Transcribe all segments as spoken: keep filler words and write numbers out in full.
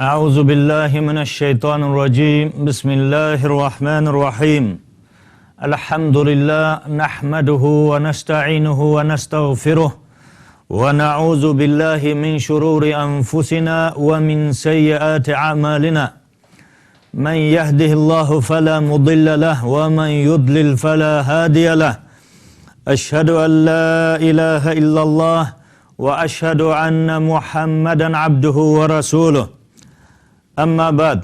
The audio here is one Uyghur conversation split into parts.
أعوذ بالله من الشيطان الرجيم. بسم الله الرحمن الرحيم. الحمد لله، نحمده ونستعينه ونستغفره، ونعوذ بالله من شرور أنفسنا ومن سيئات أعمالنا. من يهده الله فلا مضل له، ومن يضلل فلا هادي له. أشهد أن لا إله إلا الله، وأشهد أن محمدا عبده ورسوله. أما بعد.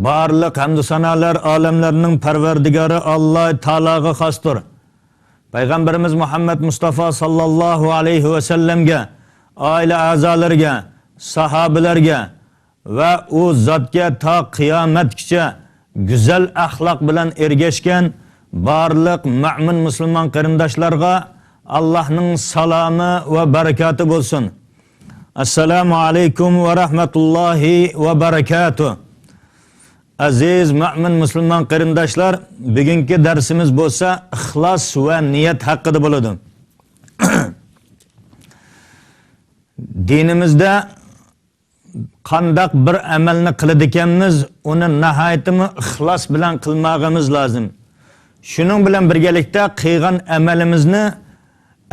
بارلىق ھەمدۇ سانالار ئالەملەرنىڭ پەرۋەردىگارى ئاللا تائالاغا خاستۇر. پەيغەمبىرىمىز مۇھەممەد مۇستافا ساللاللاھۇ ئەلەيھى ۋەسەللەمگە، ئائىلە ئەزالىرىگە، ساھابىلەرگە ۋە ئۇ زاتكە تا قىيامەتكىچە گۈزەل ئەخلاق بىلەن ئەگەشكەن بارلىق مۆمىن مۇسۇلمان قېرىنداشلارغا ئاللاھنىڭ سالامى ۋە بەرىكاتى بولسۇن. ئەسسالامۇ ئەلەيكۇم ۋە رەھمەتۇللاھى ۋە بەرىكاتۇھ. ئەزىز مۆمىن مۇسۇلمان قېرىنداشلار، بۈگۈنكى دەرسىمىز بولسا ئىخلاس ۋە نىيەت ھەققىدە بولىدۇ. دىنىمىزدە قانداق بىر ئەمەلنى قىلىدىكەنمىز، ئۇنى ناھايىتىمۇ ئىخلاس بىلەن قىلماغىمىز لازىم. شۇنىڭ بىلەن بىرگىلىكتە قىلغان ئەمەلىمىزنى،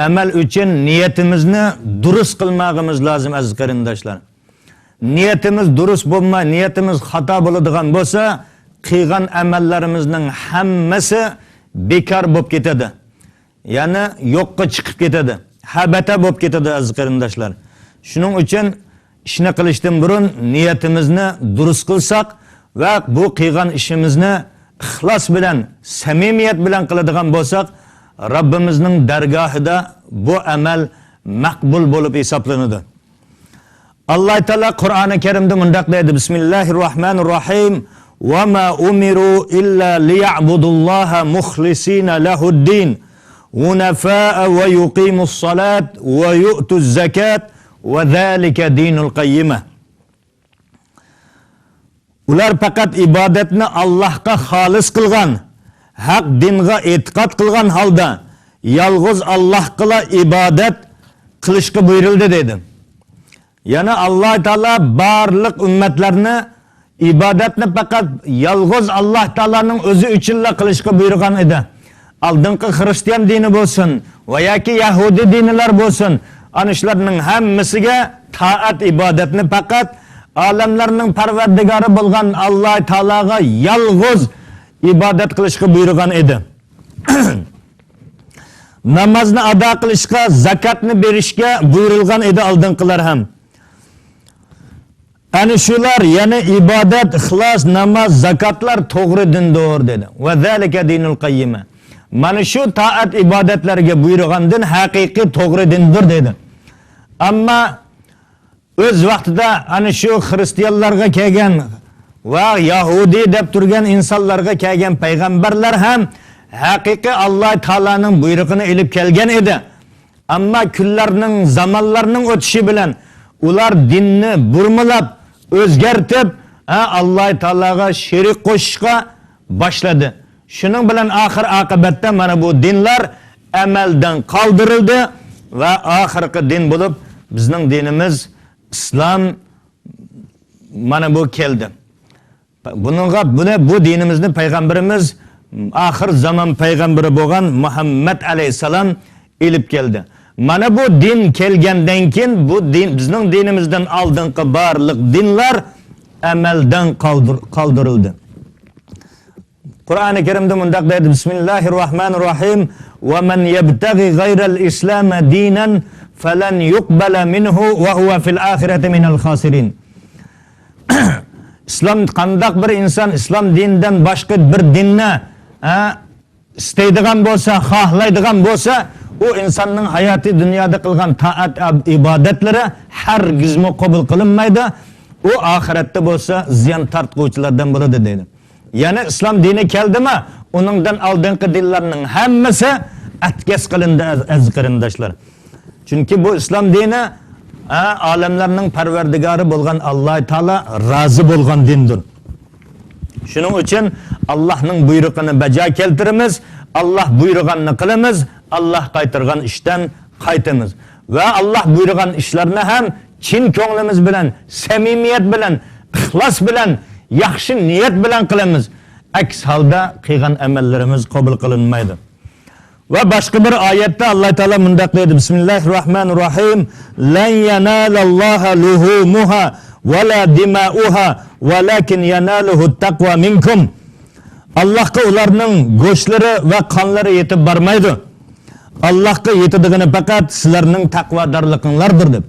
ئەمەل ئۈچۈن نىيىتىمىزنى دۇرۇس قىلماغىمىز لازىم، ئەزىز قېرىنداشلار. نىيىتىمىز دۇرۇس بولماي، نىيىتىمىز خاتا بولىدىغان بولسا، قىلغان ئەمەللىرىمىزنىڭ ھەممىسى بىكار بولۇپ كېتىدۇ. يەنى يوققا چىقىپ كېتىدۇ، ھەبەتە بولۇپ كېتىدۇ، ئەزىز قېرىنداشلار. شۇنىڭ ئۈچۈن ئىشنى قىلىشتىن بۇرۇن نىيىتىمىزنى دۇرۇس قىلساق ۋە بۇ قىلغان ئىشىمىزنى ئىخلاس بىلەن، سەمىمىيەت بىلەن قىلىدىغان بولساق، رەببىمىزنىڭ دەرگاھىدا بۇ ئەمەل مەقبۇل بولۇپ ھېسابلىنىدۇ. ئاللا تائالا قۇرئانى كەرىمدە مۇنداق دەيدۇ، بىسمىللاھىررەھمانىررەھىم. وما أمروا إلا ليعبدوا الله مخلصين له الدين حنفاء ويقيموا الصلاة ويؤتوا الزكاة وذلك دين القيمة. ئۇلار پەقەت ئىبادەتنى ئاللاھقا خالىس قىلغان، ھەق دىنغا ئېتىقاد قىلغان ھالدا يالغۇز ئاللاھقىلا ئىبادەت قىلىشقا بۇيرۇلدى، دېدى. يەنى ئاللا تائالا بارلىق ئۈممەتلەرنى ئىبادەتنى پەقەت يالغۇز ئاللا تائالانىڭ ئۆزى ئۈچۈنلا قىلىشقا بۇيرۇغان ئىدى. ئالدىنقى خىرىستىيان دىنى بولسۇن ۋە ياكى يەھۇدىي دىنىلار بولسۇن، ئەنە شۇلارنىڭ ھەممىسىگە تائەت ئىبادەتنى پەقەت ئالەملەرنىڭ پەرۋەردىگارى بولغان ئاللا تائالاغا يالغۇز ئىبادەت قىلىشقا بۇيرۇغان ئىدى. نامازنى ئادا قىلىشقا، زاكاتنى بېرىشكە بۇيرۇلغان ئىدى ئالدىنقىلار ھەم. ئەنە شۇلار، يەنى ئىبادەت، ئىخلاس، ناماز، زاكاتلار توغرا دىندۇر، دېدى. وذلك دين القيمة. مانا شۇ تائەت ئىبادەتلەرگە بۇيرۇغان دىن ھەقىقىي توغرا دىندۇر، دېدى. ئەمما ئۆز ۋاقتىدا ئەنە شۇ خىرىستىيانلارغا كەلگەن ۋە يەھۇدىي دەپ تۇرغان ئىنسانلارغا كەلگەن پەيغەمبەرلەر ھەم ھەقىقىي ئاللا تائالانىڭ بۇيرۇقىنى ئېلىپ كەلگەن ئىدى. ئەمما كۈنلەرنىڭ، زامانلارنىڭ ئۆتۈشى بىلەن ئۇلار دىننى بۇرمىلاپ، ئۆزگەرتىپ، ھە، ئاللا تائالاغا شېرىك قوشۇشقا باشلىدى. شۇنىڭ بىلەن ئاخىر ئاقىبەتتە مانا بۇ دىنلار ئەمەلدىن قالدۇرۇلدى ۋە ئاخىرقى دىن بولۇپ بىزنىڭ دىنىمىز ئىسلام مانا بۇ كەلدى. بۇنىڭغا، بۇنى، بۇ دىنىمىزنى پەيغەمبىرىمىز، ئاخىر زامان پەيغەمبىرى بولغان مۇھەممەد ئەلەيھىسسالام ئېلىپ كەلدى. مانا بۇ دىن كەلگەندىن كېيىن بۇ دىن، بىزنىڭ دىنىمىزدىن ئالدىنقى بارلىق دىنلار ئەمەلدىن قالدۇر-، قالدۇرۇلدى. قۇرئانى كەرىمدە مۇنداق دەيدۇ، بىسمىللاھىررەھمانىررەھىم. ومن يبتغ غير الإسلام دينا فلن يقبل منه وهو في الآخرة من الخاسرين. ئىسلام، قانداق بىر ئىنسان ئىسلام دىنىدىن باشقا بىر دىننى، ھە، ئىستەيدىغان بولسا، خاھلايدىغان بولسا، ئۇ ئىنساننىڭ ھاياتىي دۇنيادا قىلغان تائەت، ئىبادەتلىرى ھەرگىزمۇ قوبۇل قىلىنمايدۇ. ئۇ ئاخىرەتتە بولسا زىيان تارتقۇچىلاردىن بولىدۇ، دەيدۇ. يەنى ئىسلام دىنى كەلدىمۇ، ئۇنىڭدىن ئالدىنقى دىنلارنىڭ ھەممىسى ئەتكەس قىلىندى، ئەز-، ئەزىز قېرىنداشلار. چۈنكى بۇ ئىسلام دىنى، ھە، ئالەملەرنىڭ پەرۋەردىگارى بولغان ئاللاھ تائالا رازى بولغان دىندۇر. شۇنىڭ ئۈچۈن ئاللاھنىڭ بۇيرۇقىنى بەجا كەلتۈرىمىز، ئاللاھ بۇيرۇغاننى قىلىمىز، ئاللاھ قايتۇرغان ئىشتىن قايتىمىز. ۋە ئاللاھ بۇيرۇغان ئىشلارنى ھەم چىن كۆڭلىمىز بىلەن، سەمىمىيەت بىلەن، ئىخلاس بىلەن، ياخشى نىيەت بىلەن قىلىمىز. ئەكس ھالدا قىلغان ئەمەللىرىمىز قوبۇل قىلىنمايدۇ. ۋە باشقا بىر ئايەتتە ئاللاھ تائالا مۇنداق دەيدۇ، بىسمىللاھىر راھمانىر راھىم، لەن يەنالاللاھا لۇھۇمۇھا ۋەلا دىمائۇھا ۋەلاكىن يەنالۇھۇت تەقۋا مىنكۇم. ئاللاھقا ئۇلارنىڭ گۆشلىرى ۋە قانلىرى يېتىپ بارمايدۇ. ئاللاھقا يېتىدىغىنى پەقەت سىلەرنىڭ تەقۋادارلىقىڭلاردۇر، دەپ.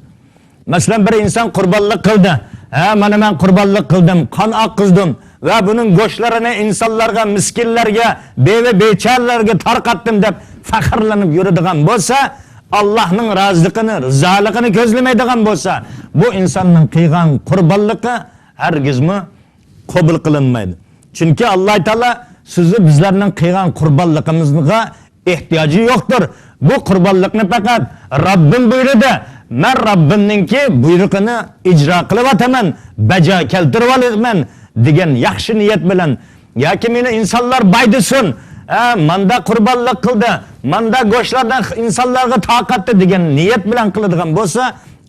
مەسىلەن، بىر ئىنسان قۇربانلىق قىلدى. ھە، مانا مەن قۇربانلىق قىلدىم، قان ئاققۇزدۇم ۋە بۇنىڭ گۆشلىرىنى ئىنسانلارغا، مىسكىنلەرگە، بىۋە بىچارىلەرگە تارقاتتىم دەپ پەخىرلىنىپ يۈرىدىغان بولسا، ئاللاھنىڭ رازىلىقىنى، رىزالىقىنى كۆزلىمەيدىغان بولسا، بۇ ئىنساننىڭ قىلغان قۇربانلىقى ھەرگىزمۇ قوبۇل قىلىنمايدۇ. چۈنكى ئاللاھ تائالا سىزنى بىزلەرنىڭ قىلغان قۇربانلىقىمىزغا ئېھتىياجى يوقتۇر. بۇ قۇربانلىقنى پەقەت رەببىم بۇيرۇدى. مەن رەببىمنىڭكى بۇيرۇقىنى ئىجرا قىلىۋاتىمەن، بەجا كەلتۈرۈۋالىمەن دېگەن ياخشى نىيەت بىلەن، ياكى مېنى ئىنسانلار باي دېسۇن، ھە، ماندا قۇربانلىق قىلدى، ماندا گۆشلەردىن ئىنسانلارغا تارقاتتى دېگەن نىيەت بىلەن قىلىدىغان بولسا،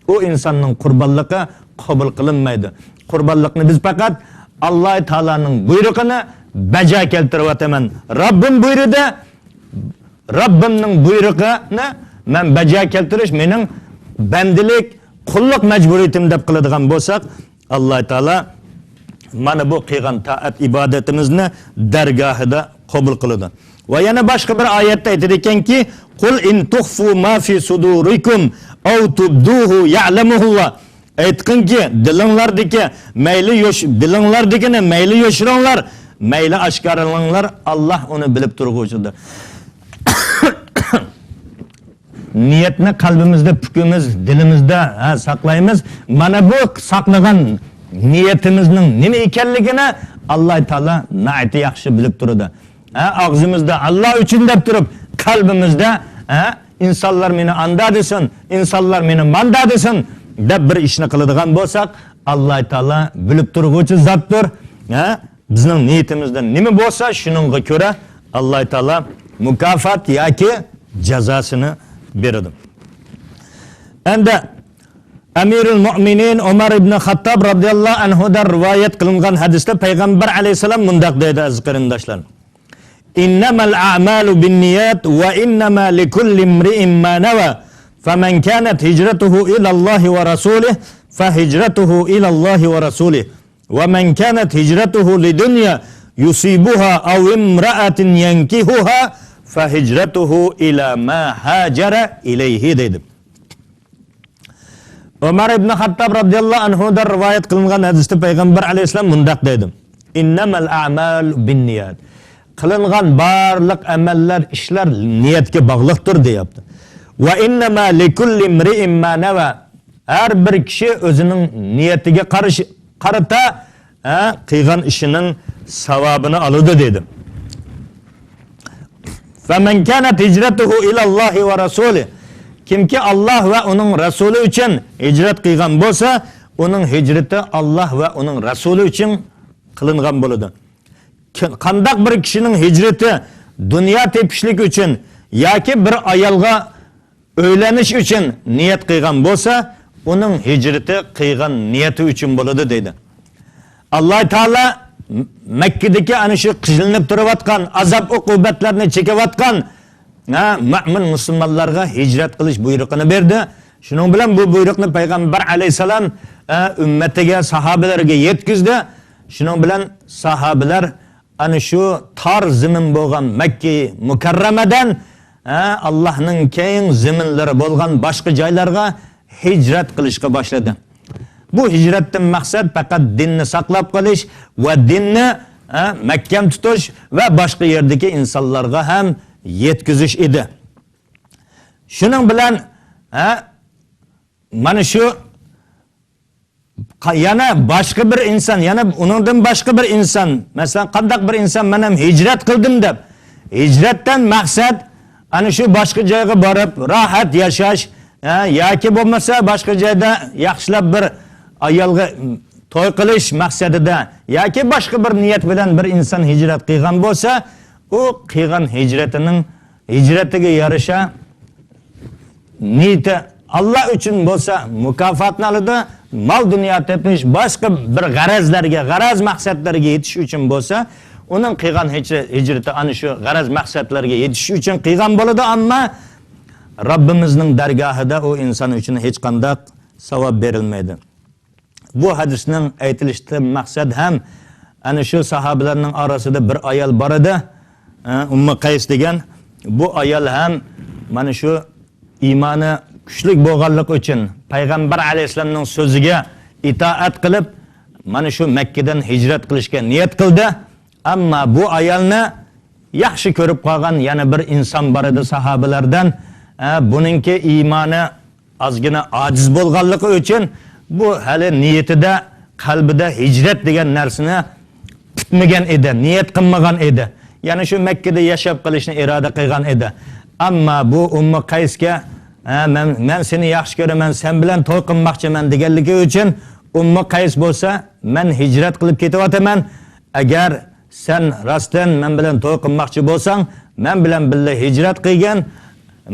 ئۇ ئىنساننىڭ قۇربانلىقى قوبۇل قىلىنمايدۇ. قۇربانلىقنى بىز پەقەت ئاللاھ تائالانىڭ بۇيرۇقىنى بەجا كەلتۈرۈۋاتىمەن، رەببىم بۇيرۇدى، رەببىمنىڭ بۇيرۇقىنى مەن بەجا كەلتۈرۈش مېنىڭ بەندىلىك، قۇللۇق مەجبۇرىيىتىم دەپ قىلىدىغان بولساق، ئاللاھ تائالا مانا بۇ قىلغان تائەت ئىبادىتىمىزنى دەرگاھىدا قوبۇل قىلىدۇ. ۋە يەنە باشقا بىر ئايەتتە ئېيتىدىكەنكى، قۇل ئىن تۇخفۇ ما فى سۇدۇرىكۇم ئەۋ تۇبدۇھۇ يەئلەمۇھۇللاھ. ئېيتقىنكى، دىلىڭلاردىكى مەيلى يوش-، دىلىڭلاردىكىنى مەيلى يوشۇرۇڭلار، مەيلى ئاشكارىلاڭلار، ئاللاھ ئۇنى بىلىپ تۇرغۇچىدۇر. نىيەتنى قەلبىمىزدە، پۇكىمىز، دىلىمىزدا، ھە، ساقلايمىز. مانا بۇ ساقلىغان نىيىتىمىزنىڭ نېمە ئىكەنلىكىنى ئاللاھ تائالا ناھايىتى ياخشى بىلىپ تۇرىدۇ. ھە، ئاغزىمىزدا «ئاللاھ ئۈچۈن» دەپ تۇرۇپ، قەلبىمىزدە، ھە، «ئىنسانلار مېنى ئاندا دېسۇن، ئىنسانلار مېنى ماندا دېسۇن» دەپ بىر ئىشنى قىلىدىغان بولساق، ئاللاھ تائالا بىلىپ تۇرغۇچى زاتتۇر. ھە، بىزنىڭ نىيىتىمىزدە نېمە بولسا، شۇنىڭغا كۆرە ئاللاھ تائالا مۇكاپات ياكى جازاسىنى بېرىدۇ. ئەمدى ئەمىرۇل مۇئمىنىن ئۆمەر ئىبنى خاتتاب رازىياللاھۇ ئەنھۇدىن رىۋايەت قىلىنغان ھەدىستە پەيغەمبەر ئەلەيھىسسالام مۇنداق دەيدۇ، ئەزىز قېرىنداشلار. إنما الأعمال بالنيات وإنما لكل امرئ ما نوى. فمن كانت هجرته إلى الله ورسوله فهجرته إلى الله ورسوله. ومن كانت هجرته لدنيا يصيبها أو امرأة ينكحها فهجرته إلى ما هاجر إليه دەيدۇ. ئۆمەر ئىبنى خاتتاب رازىياللاھۇ ئەنھۇدىن رىۋايەت قىلىنغان ھەدىستە پەيغەمبەر ئەلەيھىسسالام مۇنداق دەيدۇ، إنما الأعمال بالنيات. قىلىنغان بارلىق ئەمەللەر، ئىشلار نىيەتكە باغلىقتۇر، دەيدۇ. وإنما لكل امرئ ما نوى. ھەر بىر كىشى ئۆزىنىڭ نىيىتىگە قارىشى، قارىتا، ھە، قىلغان ئىشىنىڭ ساۋابىنى ئالىدۇ، دەيدۇ. فمن كانت هجرته إلى الله ورسوله. كىمكى ئاللاھ ۋە ئۇنىڭ رەسۇلى ئۈچۈن ھىجرەت قىلغان بولسا، ئۇنىڭ ھىجرىتى ئاللاھ ۋە ئۇنىڭ رەسۇلى ئۈچۈن قىلىنغان بولىدۇ. كى-، قانداق بىر كىشىنىڭ ھىجرىتى دۇنيا تېپىشلىك ئۈچۈن ياكى بىر ئايالغا ئۆيلىنىش ئۈچۈن نىيەت قىلغان بولسا، ئۇنىڭ ھىجرىتى قىلغان نىيىتى ئۈچۈن بولىدۇ، دەيدۇ. ئاللاھ تائالا مەككىدىكى ئەنە شۇ قىينىلىپ تۇرۇۋاتقان ئازاب-ئوقۇبەتلەرنى چېكىۋاتقان، ھە، مۆمىن مۇسۇلمانلارغا ھىجرەت قىلىش بۇيرۇقىنى بەردى. شۇنىڭ بىلەن بۇ بۇيرۇقنى پەيغەمبەر ئەلەيھىسسالام، ھە، ئۈممىتىگە، ساھابىلەرگە يەتكۈزدى. شۇنىڭ بىلەن ساھابىلەر ئەنە شۇ تار زېمىن بولغان مەككە مۇكەررەمەدىن، ھە، ئاللاھنىڭ كەڭ زېمىنلىرى بولغان باشقا جايلارغا ھىجرەت قىلىشقا باشلىدى. بۇ ھىجرەتتىن مەقسەت پەقەت دىننى ساقلاپ قېلىش ۋە دىننى، ھە، مەھكەم تۇتۇش ۋە باشقا يەردىكى ئىنسانلارغا ھەم يەتكۈزۈش ئىدى. شۇنىڭ بىلەن، ھە، مانا شۇ قا-، يەنە باشقا بىر ئىنسان، يەنە ئۇنىڭدىن باشقا بىر ئىنسان، مەسىلەن، قانداق بىر ئىنسان، «مەن ھەم ھىجرەت قىلدىم» دەپ، ھىجرەتتىن مەقسەت ئەنە شۇ باشقا جايغا بارىپ، راھەت ياشاش، ھە، ياكى بولمىسا باشقا جايدا ياخشىلاپ بىر ئايالغا توي قىلىش مەقسىتىدە ياكى باشقا بىر نىيەت بىلەن بىر ئىنسان ھىجرەت قىلغان بولسا، ئۇ قىلغان ھىجرىتىنىڭ، ھىجرىتىگە يارىشا نىيىتى ئاللا ئۈچۈن بولسا مۇكاپاتنى ئالىدۇ. مال دۇنيا تېپىش، باشقا بىر غەرەزلەرگە، غەرەز مەقسەتلەرگە يېتىش ئۈچۈن بولسا، ئۇنىڭ قىلغان ھىجرى-، ھىجرىتى ئانا شۇ غەرەز مەقسەتلەرگە يېتىش ئۈچۈن قىلغان بولىدۇ. ئەمما رەببىمىزنىڭ دەرگاھىدا ئۇ ئىنسان ئۈچۈن ھېچقانداق ساۋاب بېرىلمەيدۇ. بۇ ھەدىسنىڭ ئېيتىلىشىدىن مەقسەت ھەم ئەنە شۇ ساھابىلەرنىڭ ئارىسىدا بىر ئايال بار ئىدى. ئە، ئۇممۇ قەيس دېگەن. بۇ ئايال ھەم مانا شۇ ئىمانى كۈچلۈك بولغانلىقى ئۈچۈن، پەيغەمبەر ئەلەيھىسسالامنىڭ سۆزىگە ئىتائەت قىلىپ، مانا شۇ مەككىدىن ھىجرەت قىلىشقا نىيەت قىلدى. ئەمما بۇ ئايالنى ياخشى كۆرۈپ قالغان يەنە بىر ئىنسان بار ئىدى ساھابىلەردىن. ئە، بۇنىڭكى ئىمانى ئازغىنە ئاجىز بولغانلىقى ئۈچۈن بۇ ھەلى نىيىتىدە، قەلبىدە ھىجرەت دېگەن نەرسىنى پۈتمىگەن ئىدى، نىيەت قىلمىغان ئىدى. يەنى شۇ مەككىدە ياشاپ قېلىشنى ئىرادە قىلغان ئىدى. ئەمما بۇ ئۇممۇ قەيسكە، ھە، مەن، مەن سېنى ياخشى كۆرىمەن، سەن بىلەن توي قىلماقچىمەن دېگەنلىكى ئۈچۈن ئۇممۇ قەيس بولسا، مەن ھىجرەت قىلىپ كېتىۋاتىمەن. ئەگەر سەن راستتىن مەن بىلەن توي قىلماقچى بولساڭ، مەن بىلەن بىللە ھىجرەت قىلگىن،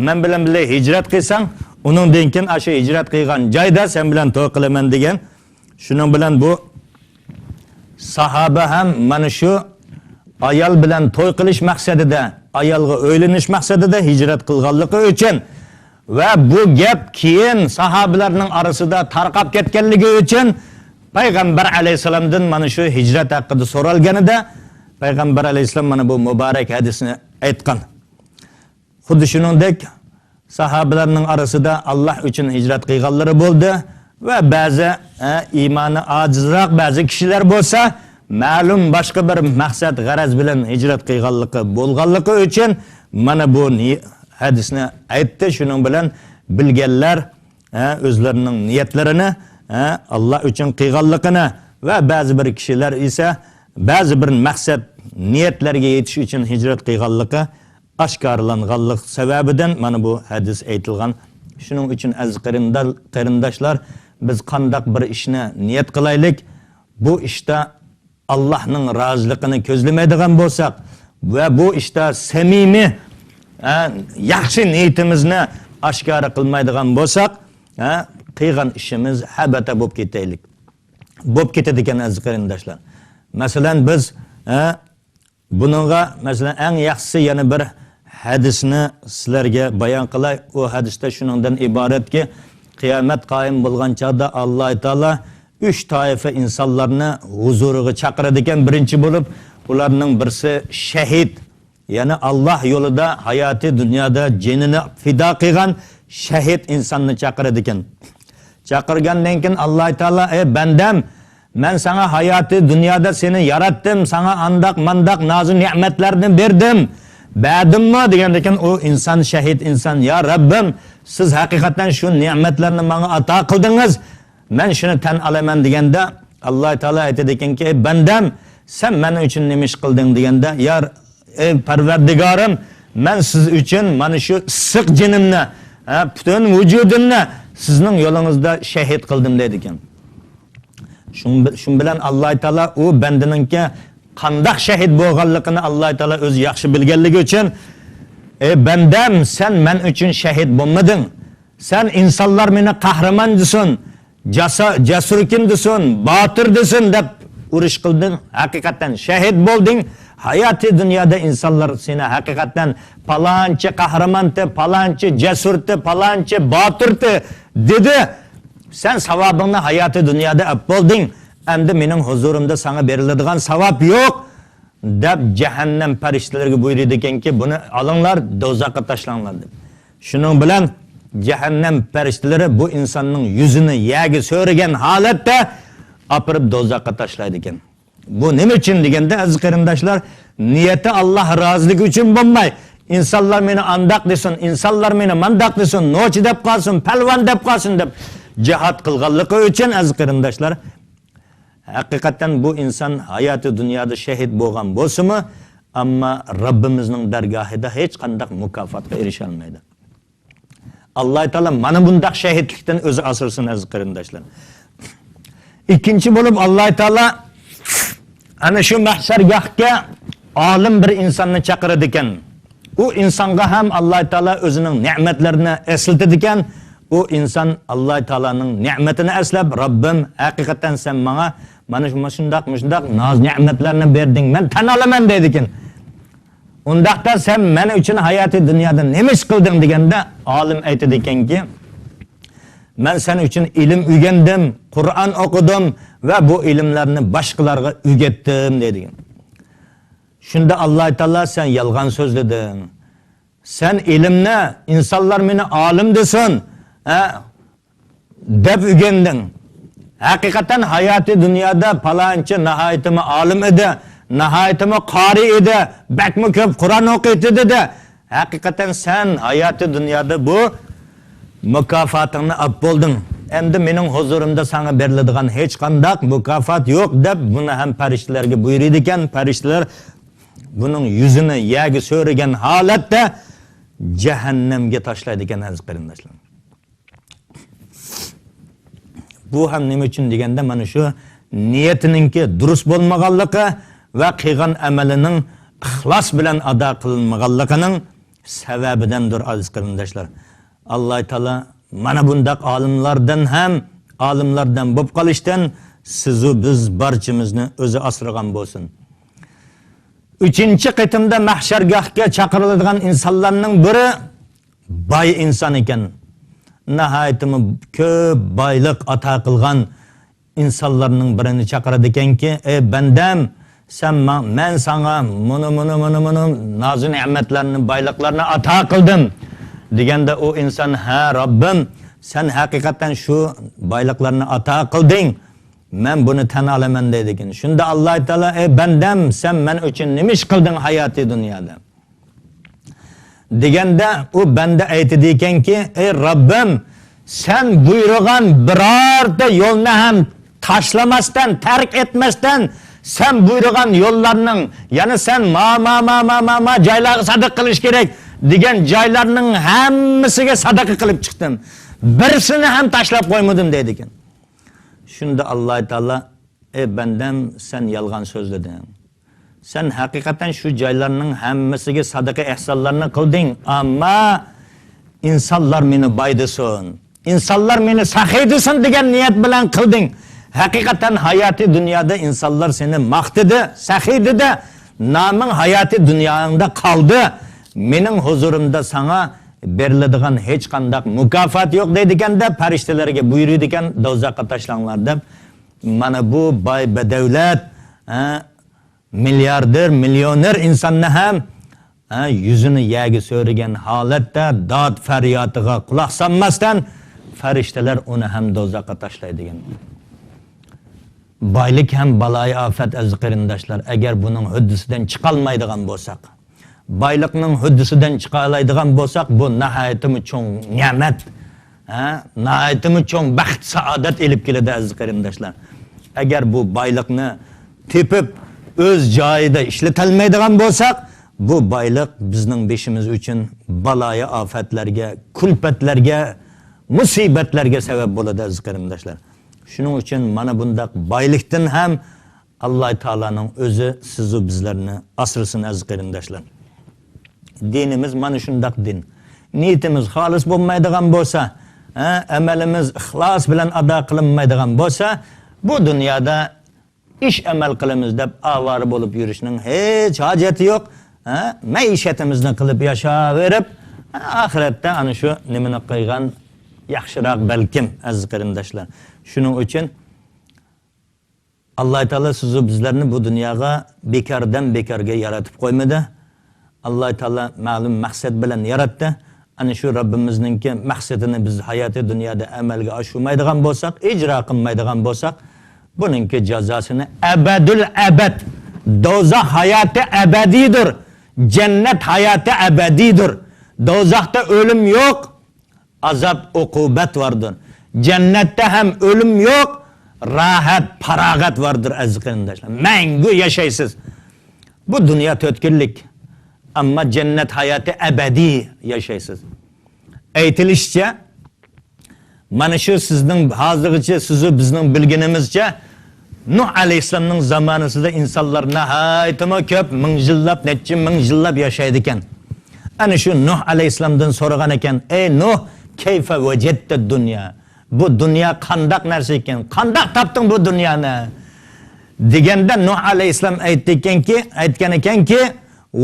مەن بىلەن بىللە ھىجرەت قىلساڭ، ئۇنىڭدىن كېيىن ئاشۇ ھىجرەت قىلغان جايدا سەن بىلەن توي قىلىمەن دېگەن. شۇنىڭ بىلەن بۇ ساھابە ھەم مانا شۇ ئايال بىلەن توي قىلىش مەقسىتىدە، ئايالغا ئۆيلىنىش مەقسىتىدە ھىجرەت قىلغانلىقى ئۈچۈن ۋە بۇ گەپ كېيىن ساھابىلەرنىڭ ئارىسىدا تارقاپ كەتكەنلىكى ئۈچۈن پەيغەمبەر ئەلەيھىسسالامدىن مانا شۇ ھىجرەت ھەققىدە سورالغىنىدا، پەيغەمبەر ئەلەيھىسسالام مانا بۇ مۇبارەك ھەدىسنى ئېيتقان. خۇددى شۇنىڭدەك ساھابىلەرنىڭ ئارىسىدا ئاللا ئۈچۈن ھىجرەت قىلغانلىرى بولدى ۋە بەزى، ئە، ئىمانى ئاجىزراق بەزى كىشىلەر بولسا مەلۇم باشقا بىر مەقسەت، غەرەز بىلەن ھىجرەت قىلغانلىقى بولغانلىقى ئۈچۈن مانا بۇ نى-، ھەدىسنى ئېيتتى. شۇنىڭ بىلەن بىلگەنلەر، ئە، ئۆزلىرىنىڭ نىيەتلىرىنى، ئە، ئاللا ئۈچۈن قىلغانلىقىنى ۋە بەزى بىر كىشىلەر ئىسە بەزى بىر مەقسەت، نىيەتلەرگە يېتىش ئۈچۈن ھىجرەت قىلغانلىقى ئاشكارىلانغانلىق سەۋەبىدىن مانا بۇ ھەدىس ئېيتىلغان. شۇنىڭ ئۈچۈن ئەزىز قېرىندا-، قېرىنداشلار، بىز قانداق بىر ئىشنى نىيەت قىلايلىك، بۇ ئىشتا ئاللاھنىڭ رازىلىقىنى كۆزلىمەيدىغان بولساق ۋە بۇ ئىشتا سەمىمىي، ھە، ياخشى نىيىتىمىزنى ئاشكارا قىلمايدىغان بولساق، ھە، قىلغان ئىشىمىز ھەبەتە بولۇپ كېتەيلىك، بولۇپ كېتىدىكەن، ئەزىز قېرىنداشلار. مەسىلەن، بىز، ھە، بۇنىڭغا، مەسىلەن، ئەڭ ياخشىسى يەنە بىر ھەدىسنى سىلەرگە بايان قىلاي. ئۇ ھەدىستە شۇنىڭدىن ئىبارەتكى، قىيامەت قايىم بولغان چاغدا ئاللا تائالا ئۈچ تائىپە ئىنسانلارنى ھۇزۇرىغا چاقىرىدىكەن. بىرىنچى بولۇپ، ئۇلارنىڭ بىرسى شەھىد، يەنى ئاللا يولىدا ھاياتى دۇنيادا جېنىنى پىدا قىلغان شەھىد ئىنساننى چاقىرىدىكەن. چاقىرغاندىن كېيىن ئاللا تائالا، ئەي بەندەم، مەن ساڭا ھاياتى دۇنيادا سېنى ياراتتىم، ساڭا ئانداق مانداق نازۇ نېمەتلەرنى بەردىم، بەردىممۇ دېگەندىكىن ئۇ ئىنسان، شەھىد ئىنسان، يا رەببىم، سىز ھەقىقەتەن شۇ نېمەتلەرنى ماڭا ئاتا قىلدىڭىز، مەن شۇنى تەن ئالايمەن دېگەندە، ئاللا تائالا ئېيتىدىكەنكى، ئەي بەندەم، سەن مەن ئۈچۈن نېمە ئىش قىلدىڭ دېگەندە، يا ئەي پەرۋەردىگارىم، مەن سىز ئۈچۈن مانا شۇ ئىسسىق جېنىمنى، ھە، پۈتۈن ۋۇجۇدۇمنى سىزنىڭ يولىڭىزدا شەھىد قىلدىم دەيدىكەن. شۇ، شۇ بىلەن ئاللا تائالا ئۇ بەندىنىڭكى قانداق شەھىد بولغانلىقىنى ئاللا تائالا ئۆزى ياخشى بىلگەنلىكى ئۈچۈن، ئەي بەندەم، سەن مەن ئۈچۈن شەھىد بولمىدىڭ. سەن ئىنسانلار مېنى قەھرىمان دېسۇن، جاسا-، جەسۇركىن دېسۇن، باتۇر دېسۇن دەپ ئۇرۇش قىلدىڭ. ھەقىقەتەن شەھىد بولدۇڭ. ھاياتى دۇنيادا ئىنسانلار سېنى ھەقىقەتەن پالانچى قەھرىمانتى، پالانچى جەسۇرتى، پالانچى باتۇرتى دېدى. سەن ساۋابىڭنى ھاياتى دۇنيادا ئەپ بولدۇڭ. ئەمدى مېنىڭ ھۇزۇرۇمدا ساڭا بېرىلىدىغان ساۋاب يوق، دەپ جەھەننەم پەرىشتىلىرىگە بۇيرۇيدىكەنكى، بۇنى ئالىڭلار، دوزاخقا تاشلاڭلار دەپ. شۇنىڭ بىلەن جەھەننەم پەرىشتىلىرى بۇ ئىنساننىڭ يۈزىنى يەرگە سۆرىگەن ھالەتتە ئاپىرىپ دوزاخقا تاشلايدىكەن. بۇ نېمە ئۈچۈن دېگەندە، ئەزىز قېرىنداشلار، نىيىتى ئاللا رازىلىقى ئۈچۈن بولماي، ئىنسانلار مېنى ئانداق دېسۇن، ئىنسانلار مېنى مانداق دېسۇن، نوچى دەپ قالسۇن، پەلۋان دەپ قالسۇن دەپ جىھاد قىلغانلىقى ئۈچۈن، ئەزىز قېرىنداشلار، ھەقىقەتەن بۇ ئىنسان ھاياتى دۇنيادا شەھىد بولغان بولسىمۇ، ئەمما رەببىمىزنىڭ دەرگاھىدا ھېچقانداق مۇكاپاتقا ئېرىشەلمەيدۇ. ئاللاھ تائالا مانا بۇنداق شەھىدلىكتىن ئۆزى ئاسرىسۇن، ئەزىز قېرىنداشلار. ئىككىنچى بولۇپ، ئاللاھ تائالا ئەنە شۇ مەھشەرگاھقا ئالىم بىر ئىنساننى چاقىرىدىكەن. ئۇ ئىنسانغا ھەم ئاللاھ تائالا ئۆزىنىڭ نېمەتلىرىنى ئەسلىتىدىكەن. ئۇ ئىنسان ئاللاھ تائالانىڭ نېمىتىنى ئەسلەپ، رەببىم، ھەقىقەتەن سەن ماڭا مانا شۇ، مۇشۇنداق، مۇشۇنداق ناز نېمەتلەرنى بەردىڭ، مەن تەن ئالىمەن دەيدىكەن. ئۇنداقتا سەن مەن ئۈچۈن ھاياتىي دۇنيادا نېمە ئىش قىلدىڭ دېگەندە، ئالىم ئېيتىدىكەنكى، مەن سەن ئۈچۈن ئىلىم ئۆگەندىم، قۇرئان ئوقۇدۇم ۋە بۇ ئىلىملەرنى باشقىلارغا ئۆگەتتىم دەيدىكەن. شۇندا ئاللاھ تائالا سەن يالغان سۆزلىدىڭ. سەن ئىلىمنى، ئىنسانلار مېنى ئالىم دېسۇن، ھە، دەپ ئۆگەندىڭ. ھەقىقەتەن ھاياتىي دۇنيادا پالانچى ناھايىتىمۇ ئالىم ئىدى، ناھايىتىمۇ قارىي ئىدى، بەكمۇ كۆپ قۇرئان ئوقۇيتتى دېدى. ھەقىقەتەن سەن ھاياتىي دۇنيادا بۇ مۇكاپاتىڭنى ئاپ بولدۇڭ. ئەمدى مېنىڭ ھۇزۇرۇمدا ساڭا بېرىلىدىغان ھېچقانداق مۇكاپات يوق دەپ، بۇنى ھەم پەرىشتىلەرگە بۇيرۇيدىكەن. پەرىشتىلەر بۇنىڭ يۈزىنى يەرگە سۆرىگەن ھالەتتە جەھەننەمگە تاشلايدىكەن، ئەزىز قېرىنداشلار. بۇ ھەم نېمە ئۈچۈن دېگەندە، مانا شۇ نىيىتىنىڭكى دۇرۇس بولمىغانلىقى ۋە قىلغان ئەمىلىنىڭ ئىخلاس بىلەن ئادا قىلىنمىغانلىقىنىڭ سەۋەبىدەندۇر، ئەزىز قېرىنداشلار. ئاللاھ تائالا مانا بۇنداق ئالىملاردىن ھەم ئالىملاردىن بولۇپ قالىشتىن سىزۇ بىز بارچىمىزنى ئۆزى ئاسرىغان بولسۇن. ئۈچىنچى قېتىمدا مەھشەرگاھقا چاقىرىلىدىغان ئىنسانلارنىڭ بىرى باي ئىنسان ئىكەن. ناھايىتىمۇ كۆپ بايلىق ئاتا قىلغان ئىنسانلارنىڭ بىرىنى چاقىرىدىكەنكى، ئەي بەندەم، سەن ما-، مەن ساڭا مۇنۇ، مۇنۇ، مۇنۇ، مۇنۇ نازۇ نېمەتلەرنى، بايلىقلارنى ئاتا قىلدىم دېگەندە، ئۇ ئىنسان، ھە رەببىم، سەن ھەقىقەتەن شۇ بايلىقلارنى ئاتا قىلدىڭ، مەن بۇنى تەن ئالىمەن دەيدىكەن. شۇندا ئاللاھ تائالا، ئەي بەندەم، سەن مەن ئۈچۈن نېمە ئىش قىلدىڭ ھاياتىي دۇنيادا؟ دېگەندە، ئۇ بەندە ئېيتىدىكەنكى، ئەي رەببىم، سەن بۇيرۇغان بىرەرتە يولنى ھەم تاشلىماستىن، تەرك ئەتمەستىن، سەن بۇيرۇغان يوللارنىڭ، يەنى سەن ما، ما، ما جايلارغا سەدىقە قىلىش كېرەك دېگەن جايلارنىڭ ھەممىسىگە سەدىقە قىلىپ چىقتىم. بىرسىنى ھەم تاشلاپ قويمىدىم دەيدىكەن. شۇندا ئاللاھ تائالا، ئەي بەندەم، سەن يالغان سۆزلىدىڭ. سەن ھەقىقەتەن شۇ جايلارنىڭ ھەممىسىگە سادىقە ئېھسانلارنى قىلدىڭ، ئەمما ئىنسانلار مېنى باي دېسۇن، ئىنسانلار مېنى سەخىي دېسۇن دېگەن نىيەت بىلەن قىلدىڭ. ھەقىقەتەن ھاياتىي دۇنيادا ئىنسانلار سېنى ماختىدى، سەخىي دېدى. نامىڭ ھاياتىي دۇنياڭدا قالدى. مېنىڭ ھۇزۇرۇمدا ساڭا بېرىلىدىغان ھېچقانداق مۇكاپات يوق دەيدىكەن-دە، پەرىشتىلەرگە بۇيرۇيدىكەن، دوزاخقا تاشلاڭلار دەپ. مانا بۇ باي، بەدەۋلەت، ھە، مىلياردېر، مىليونېر ئىنساننى ھەم، ھە، يۈزىنى يەرگە سۆرىگەن ھالەتتە داد پەريادىغا قۇلاق سالماستىن، پەرىشتىلەر ئۇنى ھەم دوزاخقا تاشلايدىكەن. بايلىق ھەم بالايىئاپەت، ئەزىز قېرىنداشلار، ئەگەر بۇنىڭ ھۆددىسىدىن چىقالمايدىغان بولساق، بايلىقنىڭ ھۆددىسىدىن چىقالايدىغان بولساق، بۇ ناھايىتىمۇ چوڭ نېمەت، ھە، ناھايىتىمۇ چوڭ بەخت، سائادەت ئېلىپ كېلىدۇ، ئەزىز قېرىنداشلار. ئەگەر بۇ بايلىقنى تېپىپ، ئۆز جايىدا ئىشلىتەلمەيدىغان بولساق، بۇ بايلىق بىزنىڭ بېشىمىز ئۈچۈن بالايىئاپەتلەرگە، كۈلپەتلەرگە، مۇسىبەتلەرگە سەۋەب بولىدۇ، ئەزىز قېرىنداشلار. شۇنىڭ ئۈچۈن مانا بۇنداق بايلىقتىن ھەم ئاللاھ تائالانىڭ ئۆزى سىزۇ بىزلەرنى ئاسرىسۇن، ئەزىز قېرىنداشلار. دىنىمىز مانا شۇنداق دىن. نىيىتىمىز خالىس بولمايدىغان بولسا، ھە، ئەمەلىمىز ئىخلاس بىلەن ئادا قىلىنمايدىغان بولسا، بۇ دۇنيادا ئىش ئەمەل قىلىمىز دەپ ئاۋارە بولۇپ يۈرۈشنىڭ ھېچ ھاجىتى يوق. ھە، مەئىشەتىمىزنى قىلىپ ياشاۋېرىپ، ھە، ئاخىرەتتە ئانا شۇ نېمىنى قىلغان ياخشىراق بەلكىم، ئەزىز قېرىنداشلار. شۇنىڭ ئۈچۈن ئاللاھ تائالا سىزۇ بىزلەرنى بۇ دۇنياغا بىكاردىن بىكارغا يارىتىپ قويمىدى. ئاللاھ تائالا مەلۇم مەقسەت بىلەن ياراتتى. ئەنە شۇ رەببىمىزنىڭكى مەقسىتىنى بىز ھاياتىي دۇنيادا ئەمەلگە ئاشۇرمايدىغان بولساق، ئىجرا قىلمايدىغان بولساق، بۇنىڭكى جازاسىنى ئەبەدۇل ئەبەد، دوزاخ ھاياتى ئەبەدىيدۇر، جەننەت ھاياتى ئەبەدىيدۇر. دوزاختا ئۆلۈم يوق، ئازاب، ئوقۇبەت باردۇر. جەننەتتە ھەم ئۆلۈم يوق، راھەت، پاراغەت باردۇر، ئەزىز قېرىنداشلار. مەڭگۈ ياشايسىز. بۇ دۇنيا تۆت كۈنلۈك، ئەمما جەننەت ھاياتى ئەبەدىي ياشايسىز. ئېيتىلىشىچە، مانا شۇ سىزنىڭ ھازىرغىچە سىزۇ بىزنىڭ بىلگىنىمىزچە، نۇھ ئەلەيھىسسالامنىڭ زامانىسىدا ئىنسانلار ناھايىتىمۇ كۆپ، مىڭ يىللاپ، نەچچە مىڭ يىللاپ ياشايدىكەن. ئەنە شۇ نۇھ ئەلەيھىسسالامدىن سورىغان ئىكەن، ئەي نۇھ، كەيفە ۋەجەدتە دۇنيا؟ بۇ دۇنيا قانداق نەرسە ئىكەن؟ قانداق تاپتىڭ بۇ دۇنيانى؟ دېگەندە نۇھ ئەلەيھىسسالام ئېيتتىكەنكى، ئېيتقان ئىكەنكى،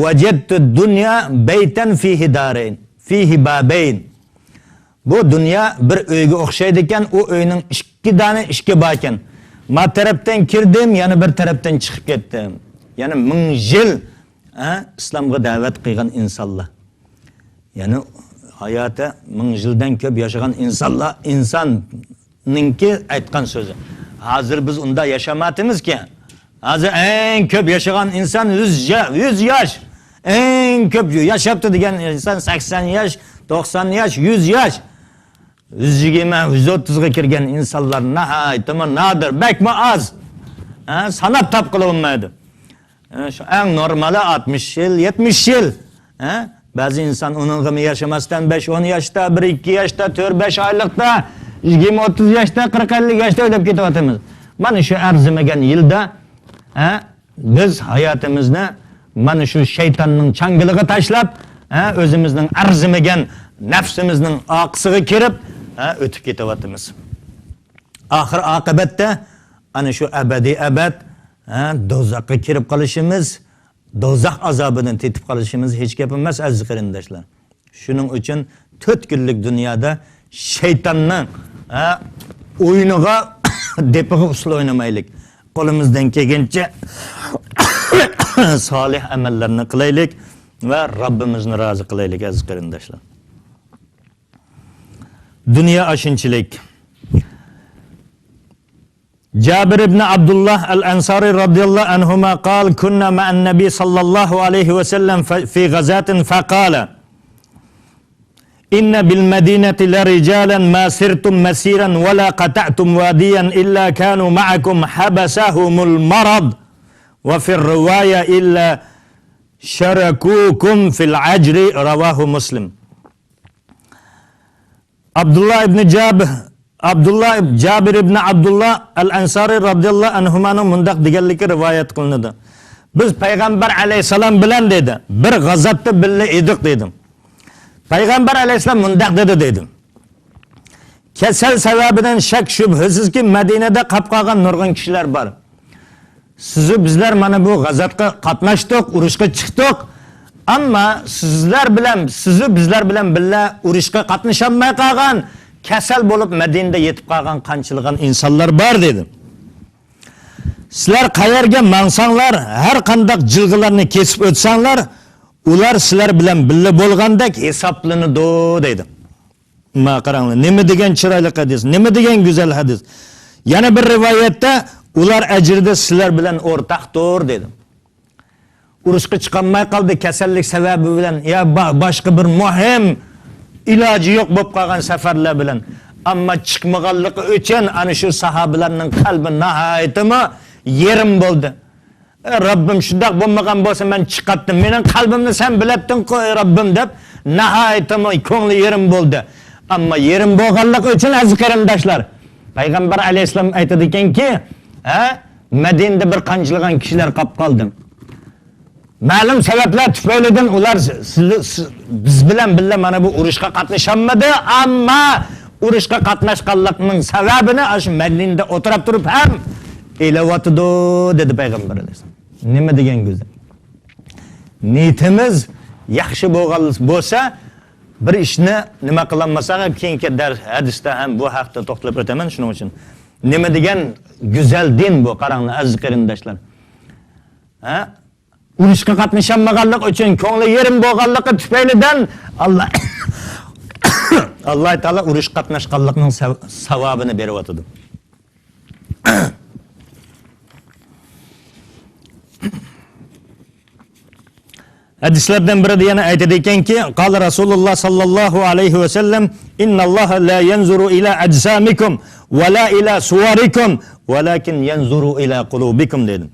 ۋەجەدتۇ دۇنيا بەيتەن فىھى دارەين، فىھى بابەين. بۇ دۇنيا بىر ئۆيگە ئوخشايدىكەن، ئۇ ئۆينىڭ ئىككى دانە ئىشىكى باركەن. ما تەرەپتىن كىردىم، يەنە بىر تەرەپتىن چىقىپ كەتتىم. يەنى مىڭ يىل، ھە، ئىسلامغا دەۋەت قىلغان ئىنسانلار. يەنى ھاياتى مىڭ يىلدىن كۆپ ياشىغان ئىنسانلار، ئىنساننىڭكى ئېيتقان سۆزى. ھازىر بىز ئۇنداق ياشاماتىمىزكەن. ھازىر ئەڭ كۆپ ياشىغان ئىنسان يۈز يا-، يۈز ياش. ئەڭ كۆپ ياشاپتۇ دېگەن ئىنسان سەكسەن ياش، توقسان ياش، يۈز ياش. يۈز يىگىرمە، يۈز ئوتتۇزغا كىرگەن ئىنسانلار ناھايىتىمۇ نادىر، بەكمۇ ئاز. ھە، ساناپ تاپقىلى بولمايدۇ. ھە، شۇ ئەڭ نورمالى ئاتمىش يىل، يەتمىش يىل. ھە؟ بەزى ئىنسان ئۇنىڭغىمۇ ياشىماستىن، بەش ئون ياشتا، بىر ئىككى ياشتا، تۆت بەش ئايلىقتا، يىگىرمە ئوتتۇز ياشتا، قىرىق ئەللىك ياشتا ئۆلۈپ كېتىۋاتىمىز. مانا شۇ ئەرزىمىگەن يىلدا، ھە، بىز ھاياتىمىزنى مانا شۇ شەيتاننىڭ چاڭگىلىغا تاشلاپ، ھە، ئۆزىمىزنىڭ ئەرزىمىگەن نەپسىمىزنىڭ ئارقىسىغا كىرىپ، ھە، ئۆتۈپ كېتىۋاتىمىز. ئاخىر ئاقىۋەتتە ئەنە شۇ ئەبەدىي ئەبەد، ھە، دوزاخقا كىرىپ قالىشىمىز، دوزاخ ئازابىدىن تېتىپ قالىشىمىز ھېچ گەپ ئەمەس، ئەزىز قېرىنداشلار. شۇنىڭ ئۈچۈن تۆت كۈنلۈك دۇنيادا شەيتاننىڭ، ھە، ئويۇنىغا، دېپىغا ئۇسسۇل ئوينىمايلىق. قولىمىزدىن كەلگىنىچە سالىھ ئەمەللەرنى قىلايلىق ۋە رەببىمىزنى رازى قىلايلىق، ئەزىز قېرىنداشلار. دۇنيا ئاشۇنچىلىك. جابر بن عبد الله الأنصاري رضي الله عنهما قال: كنا مع النبي صلى الله عليه وسلم ف-، في غزاة فقال: إن بالمدينة لرجالا ما سرتم مسيرا ولا قطعتم واديا إلا كانوا معكم حبسهم المرض، وفي الرواية إلا شركوكم في الأجر. رواه مسلم. ئابدۇللا ئىبنى جابىر، ئابدۇللا ئىب-، جابىر ئىبنى ئابدۇللا ئەل ئەنسارى رازىياللاھۇ ئەنھۇمانىڭ مۇنداق دېگەنلىكى رىۋايەت قىلىنىدۇ: بىز پەيغەمبەر ئەلەيھىسسالام بىلەن، دېدى، بىر غازاتتا بىللە ئىدۇق، دېدى. پەيغەمبەر ئەلەيھىسسالام مۇنداق دېدى، دېدى: كېسەل سەۋەبىدىن شەك شۈبھىسىزكى مەدىنىدە قاپ قالغان نۇرغۇن كىشىلەر بار. سىزۇ بىزلەر مانا بۇ غازاتقا قاتناشتۇق، ئۇرۇشقا چىقتۇق. ئەمما سىزلەر بىلەن، سىزۇ بىزلەر بىلەن بىللە ئۇرۇشقا قاتنىشالماي قالغان، كېسەل بولۇپ مەدىنىدە يېتىپ قالغان قانچىلىغان ئىنسانلار بار، دېدى. سىلەر قەيەرگە ماڭساڭلار، ھەر قانداق جىلغىلارنى كېسىپ ئۆتسەڭلار، ئۇلار سىلەر بىلەن بىللە بولغاندەك ھېسابلىنىدۇ، دەيدۇ. ما قاراڭلار، نېمە دېگەن چىرايلىق ھەدىس، نېمە دېگەن گۈزەل ھەدىس. يەنە بىر رىۋايەتتە، ئۇلار ئەجرىدە سىلەر بىلەن ئورتاقتۇر، دېدى. ئۇرۇشقا چىقالماي قالدى، كېسەللىك سەۋەبى بىلەن يا با-، باشقا بىر مۇھىم ئىلاجى يوق بولۇپ قالغان سەپەرلەر بىلەن. ئەمما چىقمىغانلىقى ئۈچۈن ئەنە شۇ ساھابىلەرنىڭ قەلبى ناھايىتىمۇ يېرىم بولدى. ئەي رەببىم، شۇنداق بولمىغان بولسا مەن چىقاتتىم. مېنىڭ قەلبىمنى سەن بىلەتتىڭ-قۇ، ئەي رەببىم، دەپ ناھايىتىمۇ كۆڭلى يېرىم بولدى. ئەمما يېرىم بولغانلىقى ئۈچۈن، ئەزىز قېرىنداشلار، پەيغەمبەر ئەلەيھىسسالام ئېيتىدىكەنكى، ھە، مەدىنىدە بىر قانچىلىغان كىشىلەر قاپ قالدى. مەلۇم سەۋەبلەر تۈپەيلىدىن ئۇلار سىز، سىز، بىز بىلەن بىللە مانا بۇ ئۇرۇشقا قاتنىشالمىدى، ئەمما ئۇرۇشقا قاتناشقانلىقنىڭ سەۋەبىنى ئاشۇ مەدىنىدە ئولتۇراپ تۇرۇپ ھەم ئېلىۋاتىدۇ، دېدى پەيغەمبەر ئەلەيھىسسالام. نېمە دېگەن گۈزەل. نىيىتىمىز ياخشى بولغان بولسا، بىر ئىشنى نېمە قىلالمىساق ھەم، كېيىنكى دەرس، ھەدىستە ھەم بۇ ھەقتە توختىلىپ ئۆتىمەن، شۇنىڭ ئۈچۈن. نېمە دېگەن گۈزەل دىن بۇ، قاراڭلار، ئەزىز قېرىنداشلار. ھە؟ ئۇرۇشقا قاتنىشالمىغانلىقى ئۈچۈن، كۆڭلى يېرىم بولغانلىقى تۈپەيلىدىن ئاللا، ئاللا تائالا ئۇرۇشقا قاتناشقانلىقنىڭ سەۋ-، ساۋابىنى بېرىۋاتىدۇ. ھەدىسلەردىن بىرىدە يەنە ئېيتىدىكەنكى، قال رسول الله صلى الله عليه وسلم: إن الله لا ينظر إلى أجسامكم ولا إلى صوركم ولكن ينظر إلى قلوبكم، دېدى.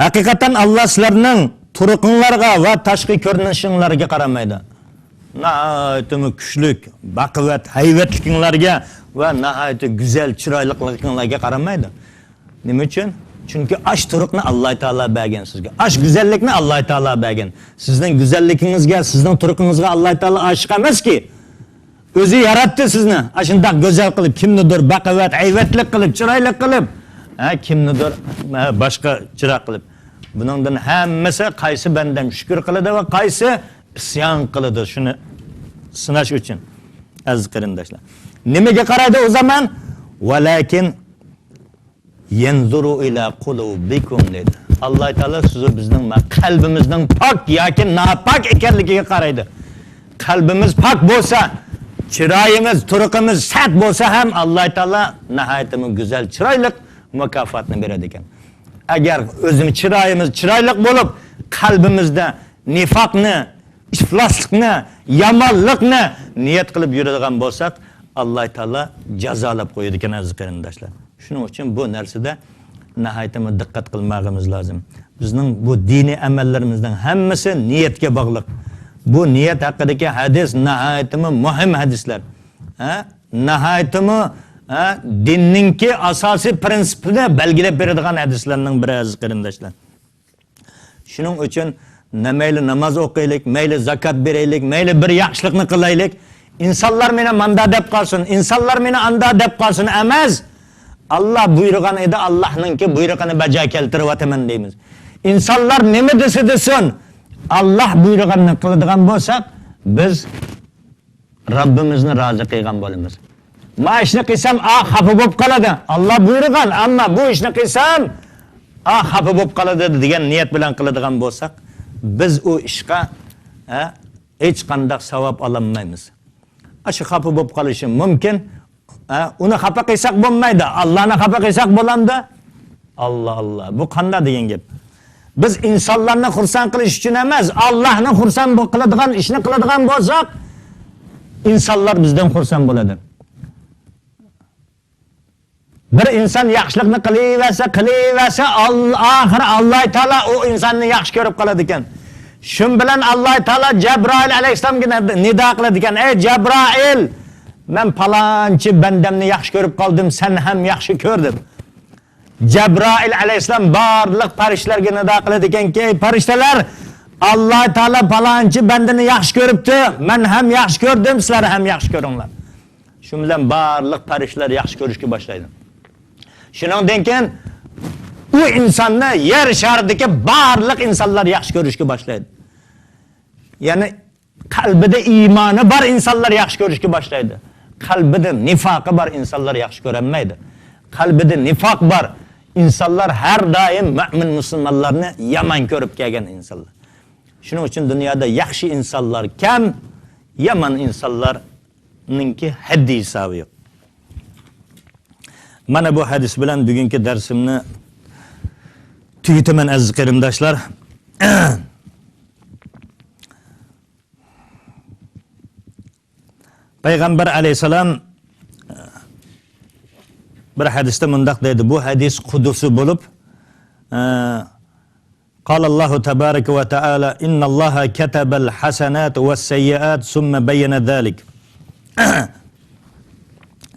ھەقىقەتەن ئاللا سىلەرنىڭ تۇرقۇڭلارغا ۋە تاشقى كۆرۈنۈشۈڭلارغا قارىمايدۇ. ناھايىتىمۇ كۈچلۈك، باقۇۋۋەت، ھەيۋەتلىكىڭلارگە ۋە ناھايىتى گۈزەل، چىرايلىقلىقىڭلارغا قارىمايدۇ. نېمە ئۈچۈن؟ چۈنكى ئاش تۇرقنى ئاللاھ تائالا بەرگەن سىزگە. ئاش گۈزەللىكنى ئاللاھ تائالا بەرگەن. سىزنىڭ گۈزەللىكىڭىزگە، سىزنىڭ تۇرقىڭىزغا ئاللاھ تائالا ئاشىق ئەمەسكى. ئۆزى ياراتتى سىزنى. ئاشۇنداق گۈزەل قىلىپ، كىمنىدۇر باقۇۋۋەت، ھەيۋەتلىك قىلىپ، چىرايلىق قىلىپ، ھە، كىمنىدۇر، ھە، باشقا چىراغ قىلىپ. بۇنىڭدىن ھەممىسى قايسى بەندەم شۈكۈر قىلىدۇ ۋە قايسى ئىسيان قىلىدۇ، شۇنى سىناش ئۈچۈن. ئەزىز قېرىنداشلار. نېمىگە قارايدۇ ئۇ زامان؟ ۋەلەكىن يەنزۇرۇ ئىلە قۇلۇبىكۇم دەيدۇ. ئاللاھ تائالا سىزۇ بىزنىڭ مە-، قەلبىمىزنىڭ پاك ياكى ناپاك ئىكەنلىكىگە قارايدۇ. قەلبىمىز پاك بولسا، چىرايىمىز، تۇرقىمىز سەت بولسا ھەم ئاللاھ تائالا ناھايىتىمۇ گۈزەل، چىرايلىق مۇكاپاتنى بېرىدىكەن. ئەگەر ئۆزىمىز چىرايىمىز چىرايلىق بولۇپ، قەلبىمىزدە نىفاقنى، ئىپلاسلىقنى، يامانلىقنى نىيەت قىلىپ يۈرىدىغان بولساق، ئاللاھ تائالا جازالاپ قويىدىكەن، ئەزىز قېرىنداشلار. شۇنىڭ ئۈچۈن بۇ نەرسىدە ناھايىتىمۇ دىققەت قىلماغىمىز لازىم. بىزنىڭ بۇ دىنىي ئەمەللىرىمىزنىڭ ھەممىسى نىيەتكە باغلىق. بۇ نىيەت ھەققىدىكى ھەدىس ناھايىتىمۇ مۇھىم ھەدىسلەر. ھە؟ ناھايىتىمۇ، ھە، دىننىڭكى ئاساسىي پرىنسىپىنى بەلگىلەپ بېرىدىغان ھەدىسلەرنىڭ بىرى، ئەزىز قېرىنداشلار. شۇنىڭ ئۈچۈن نە مەيلى ناماز ئوقۇيلىق، مەيلى زاكات بېرەيلىك، مەيلى بىر ياخشىلىقنى قىلايلىق. ئىنسانلار مېنى ماندا دەپ قالسۇن، ئىنسانلار مېنى ئاندا دەپ قالسۇن ئەمەس. ئاللاھ بۇيرۇغان ئىدى، ئاللاھنىڭكى بۇيرۇقىنى بەجا كەلتۈرۈۋاتىمەن دەيمىز. ئىنسانلار نېمە دېسە دېسۇن، ئاللاھ بۇيرۇغاننى قىلىدىغان بولساق، بىز رەببىمىزنى رازى قىلغان بولىمىز. ما ئىشنى قىلسام، ئا خاپا بولۇپ قالىدۇ. ئاللاھ بۇيرۇغان، ئەمما بۇ ئىشنى قىلسام، ئا خاپا بولۇپ قالىدۇ دېگەن نىيەت بىلەن قىلىدىغان بولساق، بىز ئۇ ئىشقا، ھە، ھېچقانداق ساۋاب ئالالمايمىز. ئاشۇ خاپا بولۇپ قېلىشى مۇمكىن. ھە، ئۇنى خاپا قىلساق بولمايدۇ. ئاللاھنى خاپا قىلساق بولامدۇ؟ ئاللا، ئاللا. بۇ قانداق دېگەن گەپ؟ بىز ئىنسانلارنى خۇرسەن قىلىش ئۈچۈن ئەمەس، ئاللاھنى خۇرسەن بو-، قىلىدىغان ئىشنى قىلىدىغان بولساق، ئىنسانلار بىزدىن خۇرسەن بولىدۇ. بىر ئىنسان ياخشىلىقنى قىلىۋەرسە، قىلىۋەرسە، ئال-، ئاخىرى ئاللاھ تائالا ئۇ ئىنساننى ياخشى كۆرۈپ قالىدىكەن. شۇ بىلەن ئاللاھ تائالا جەبرائىل ئەلەيھىسسالامغا نىدا قىلىدىكەن: «ئەي جەبرائىل، مەن پالانچى بەندەمنى ياخشى كۆرۈپ قالدىم، سەن ھەم ياخشى كۆر» دەپ. جەبرائىل ئەلەيھىسسالام بارلىق پەرىشتىلەرگە نىدا قىلىدىكەنكى: «ئەي پەرىشتىلەر، ئاللاھ تائالا پالانچى بەندىنى ياخشى كۆرۈپتۇ، مەن ھەم ياخشى كۆردۈم، سىلەر ھەم ياخشى كۆرۈڭلار.» شۇ بىلەن بارلىق پەرىشتىلەر ياخشى كۆرۈشكە باشلايدۇ. شۇنىڭدىن كېيىن ئۇ ئىنساننى يەر شارىدىكى بارلىق ئىنسانلار ياخشى كۆرۈشكە باشلايدۇ. يەنى قەلبىدە ئىمانى بار ئىنسانلار ياخشى كۆرۈشكە باشلايدۇ. قەلبىدە نىفاقى بار ئىنسانلار ياخشى كۆرەلمەيدۇ. قەلبىدە نىفاق بار ئىنسانلار ھەر دائىم مۆمىن مۇسۇلمانلارنى يامان كۆرۈپ كەلگەن ئىنسانلار. شۇنىڭ ئۈچۈن دۇنيادا ياخشى ئىنسانلار كەم، يامان ئىنسانلارنىڭكى ھەددى ھېسابى يوق. مانا بۇ ھەدىس بىلەن بۈگۈنكى دەرسىمنى تۈگىتىمەن، ئەزىز قېرىنداشلار. پەيغەمبەر ئەلەيھىسسالام بىر ھەدىستە مۇنداق دەيدۇ، بۇ ھەدىس قۇدسى بولۇپ، ئە، قالاللاھۇ تەبارەكە ۋە تەئالا: «ئىنناللاھا كەتەبەل ھەسەنات ۋەسسەييىئات سۇممە بەييەنە زالىك.»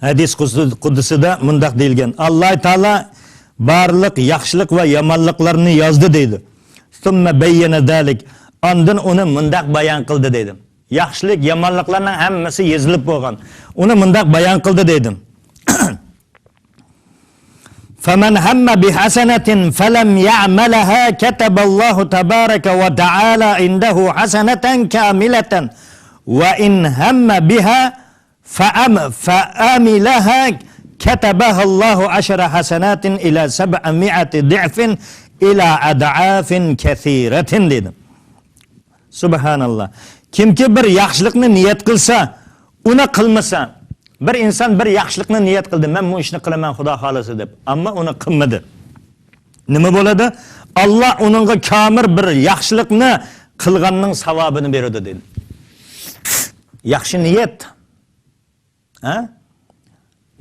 ھەدىس قۇدسى-، قۇدسىدا مۇنداق دېيىلگەن: «ئاللاھ تائالا بارلىق ياخشىلىق ۋە يامانلىقلارنى يازدى» دەيدۇ. «سۇممە بەييەنە زالىك.» ئاندىن ئۇنى مۇنداق بايان قىلدى دەيدۇ. ياخشىلىق، يامانلىقلارنىڭ ھەممىسى يېزىلىپ بولغان. ئۇنى مۇنداق بايان قىلدى دەيدۇ. فمن هم بحسنة فلم يعملها كتب الله تبارك وتعالى عنده حسنة كاملة، وإن هم بها فعم-، فعملها كتبها الله عشر حسنات إلى سبعمائة ضعف إلى أضعاف كثيرة دەيدۇ. سۇبھاناللا. كىمكى بىر ياخشىلىقنى نىيەت قىلسا، ئۇنى قىلمىسا، بىر ئىنسان بىر ياخشىلىقنى نىيەت قىلدى، «مەن بۇ ئىشنى قىلىمەن، خۇدا خالىسا» دەپ، ئەمما ئۇنى قىلمىدى. نېمە بولىدۇ؟ ئاللا ئۇنىڭغا كامىل بىر ياخشىلىقنى قىلغاننىڭ ساۋابىنى بېرىدۇ دېدى. ياخشى نىيەت. ھە؟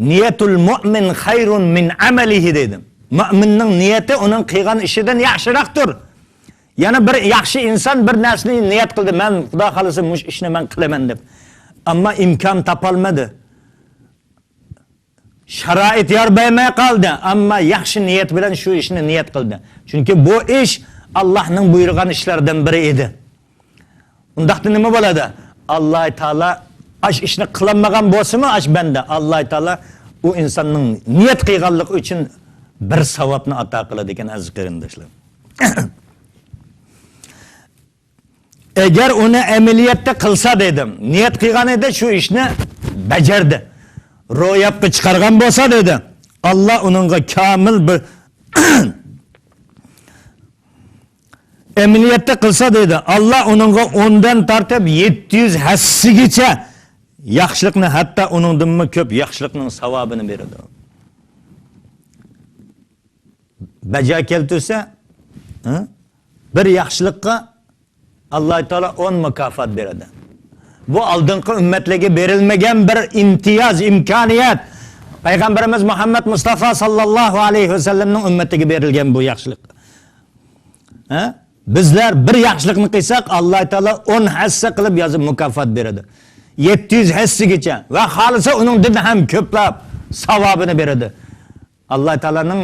«نىيەتۇل مۇئمىن خەيرۇن مىن ئەمەلىھى» دېدى. مۇئمىننىڭ نىيەتى ئۇنىڭ قىلغان ئىشىدىن ياخشىراقتۇر. يەنە بىر ياخشى ئىنسان بىر نەرسىنى نىيەت قىلدى، مەن، خۇدا خالىسا، مۇشۇ ئىشنى مەن قىلىمەن دەپ. ئەمما ئىمكان تاپالمىدى. شارائىت يار بەرمەي قالدى، ئەمما ياخشى نىيەت بىلەن شۇ ئىشنى نىيەت قىلدى. چۈنكى بۇ ئىش ئاللاھنىڭ بۇيرۇغان ئىشلىرىدىن بىرى ئىدى. ئۇنداقتا نېمە بولىدۇ؟ ئاللاھ تائالا ئاش ئىشنى قىلالمىغان بولسىمۇ، ئاش بەندە، ئاللاھ تائالا ئۇ ئىنساننىڭ نىيەت قىلغانلىقى ئۈچۈن بىر ساۋابنى ئاتا قىلىدىكەن، ئەزىز قېرىنداشلار. ئەگەر ئۇنى ئەمەلىيەتتە قىلسا دېدىم، نىيەت قىلغان ئىدى، شۇ ئىشنى بەجەردى، روياپقا چىقارغان بولسا دېدى، ئاللاھ ئۇنىڭغا كامىل بىر ئەمەلىيەتتە قىلسا دېدى، ئاللاھ ئۇنىڭغا ئوندىن تارتىپ يەتتە يۈز ھەسسىگىچە ياخشىلىقنى، ھەتتا ئۇنىڭدىنمۇ كۆپ ياخشىلىقنىڭ ساۋابىنى بېرىدۇ. بەجا كەلتۈرسە، ھە؟ بىر ياخشىلىققا ئاللاھ تائالا ئون مۇكاپات بېرىدۇ. بۇ ئالدىنقى ئۈممەتلەرگە بېرىلمىگەن بىر ئىمتىياز، ئىمكانىيەت. پەيغەمبىرىمىز مۇھەممەد مۇستافا ساللاللاھۇ ئەلەيھى ۋەسەللەمنىڭ ئۈممىتىگە بېرىلگەن بۇ ياخشىلىق. ھە؟ بىزلەر بىر ياخشىلىقنى قىلساق، ئاللاھ تائالا ئون ھەسسە قىلىپ يازىپ مۇكاپات بېرىدۇ. يەتتە يۈز ھەسسىگىچە ۋە خالىسا ئۇنىڭدىن ھەم كۆپلەپ ساۋابىنى بېرىدۇ. ئاللاھ تائالانىڭ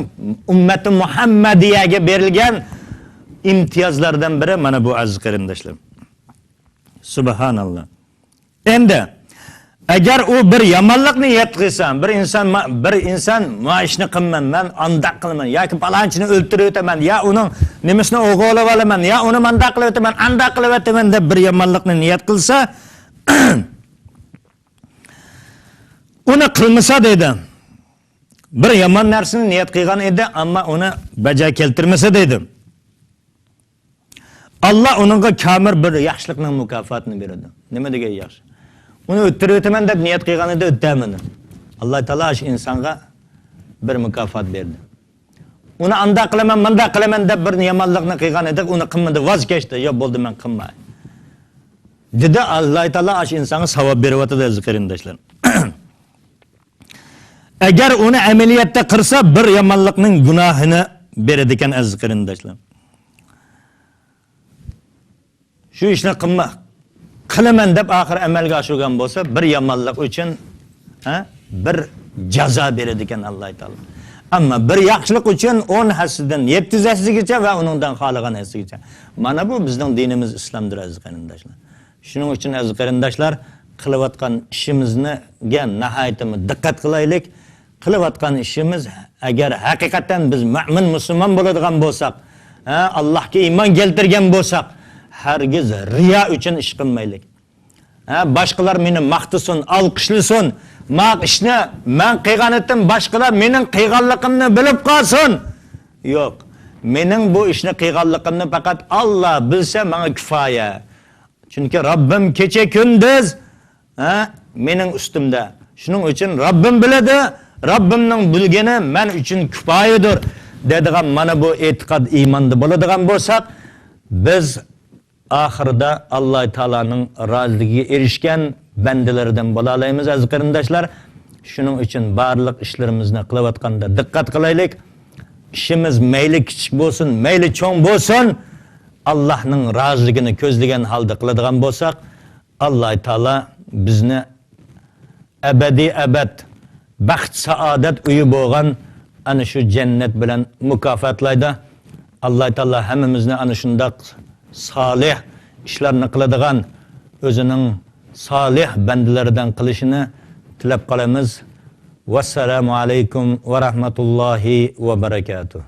ئۈممەتى مۇھەممەدىيەگە بېرىلگەن ئىمتىيازلاردىن بىرى مانا بۇ، ئەزىز قېرىنداشلار. سۇبھاناللا. ئەمدى ئەگەر ئۇ بىر يامانلىقنى نىيەت قىلسا، بىر ئىنسان ما-، بىر ئىنسان ما ئىشنى قىلىمەن، مەن ئانداق قىلىمەن ياكى پالانچىنى ئۆلتۈرۈۋېتىمەن يا ئۇنىڭ نېمىسىنى ئوغرىلىۋالىمەن يا ئۇنى مانداق قىلىۋېتىمەن، ئانداق قىلىۋېتىمەن دەپ بىر يامانلىقنى نىيەت قىلسا، ئۇنى قىلمىسا دەيدۇ. بىر يامان نەرسىنى نىيەت قىلغان ئىدى، ئەمما ئۇنى بەجا كەلتۈرمىسە دەيدۇ. ئاللاھ ئۇنىڭغا كامىل بىر ياخشىلىقنىڭ مۇكاپاتىنى بېرىدۇ. نېمە دېگەن ياخشى؟ ئۇنى ئۆتتۈرۈۋېتىمەن دەپ نىيەت قىلغان ئىدى، ئۆتەلمىدى. ئاللاھ تائالا شۇ ئىنسانغا بىر مۇكاپات بەردى. ئۇنى ئانداق قىلىمەن، مۇنداق قىلىمەن دەپ بىر يامانلىقنى قىلغان ئىدى، ئۇنى قىلمىدى، ۋاز كەچتى. ياق، بولدى، مەن قىلماي. دېدى، ئاللاھ تائالا شۇ ئىنسانغا ساۋاب بېرىۋاتىدۇ، ئەزىز قېرىنداشلار. ئەگەر ئۇنى ئەمەلىيەتتە قىلسا، بىر يامانلىقنىڭ گۇناھىنى بېرىدىكەن، ئەزىز قېرىنداشلار. شۇ ئىشنى قىلما، قىلىمەن دەپ ئاخىر ئەمەلگە ئاشۇرغان بولسا، بىر يامانلىق ئۈچۈن، ھە، بىر جازا بېرىدىكەن ئاللاھ تائالا. ئەمما بىر ياخشىلىق ئۈچۈن ئون ھەسسىدىن يەتتە يۈز ھەسسىگىچە ۋە ئۇنىڭدىن خالىغان ھەسسىگىچە. مانا بۇ بىزنىڭ دىنىمىز ئىسلامدۇر، ئەزىز قېرىنداشلار. شۇنىڭ ئۈچۈن، ئەزىز قېرىنداشلار، قىلىۋاتقان ئىشىمىزگە ناھايىتىمۇ دىققەت قىلايلىك. قىلىۋاتقان ئىشىمىز، ئەگەر ھەقىقەتەن بىز مۆمىن مۇسۇلمان بولىدىغان بولساق، ھە، ئاللاھقا ئىمان كەلتۈرگەن بولساق، ھەرگىز رىيا ئۈچۈن ئىش قىلمايلى. ھە، باشقىلار مېنى ماختىسۇن، ئالقىشلىسۇن، ما ئىشنى مەن قىلغانتىم، باشقىلار مېنىڭ قىلغانلىقىمنى بىلىپ قالسۇن. يوق، مېنىڭ بۇ ئىشنى قىلغانلىقىمنى پەقەت ئاللاھ بىلسە ماڭا كۇپايە. چۈنكى رەببىم كېچە كۈندۈز، ھە، مېنىڭ ئۈستۈمدە. شۇنىڭ ئۈچۈن رەببىم بىلىدۇ، رەببىمنىڭ بىلگىنى مەن ئۈچۈن كۇپايىدۇر، دەيدىغان مانا بۇ ئېتىقاد ئىماندا بولىدىغان بولساق، بىز ئاخىرىدا ئاللاھ تائالانىڭ رازىلىقىغا ئېرىشكەن بەندىلىرىدىن بولالايمىز، ئەزىز قېرىنداشلار. شۇنىڭ ئۈچۈن بارلىق ئىشلىرىمىزنى قىلىۋاتقاندا دىققەت قىلايلىك. ئىشىمىز مەيلى كىچىك بولسۇن، مەيلى چوڭ بولسۇن، ئاللاھنىڭ رازىلىقىنى كۆزلىگەن ھالدا قىلىدىغان بولساق، ئاللاھ تائالا بىزنى ئەبەدىي ئەبەد بەخت سائادەت ئۆيى بولغان ئەنە شۇ جەننەت بىلەن مۇكاپاتلايدۇ. ئاللاھ تائالا ھەممىمىزنى ئەنە شۇنداق سالىھ ئىشلارنى قىلىدىغان، ئۆزىنىڭ سالىھ بەندىلىرىدىن قىلىشىنى تىلەپ قالىمىز. ۋەسسالامۇ ئەلەيكۇم ۋە رەھمەتۇللاھى ۋە بەرەكاتۇھ.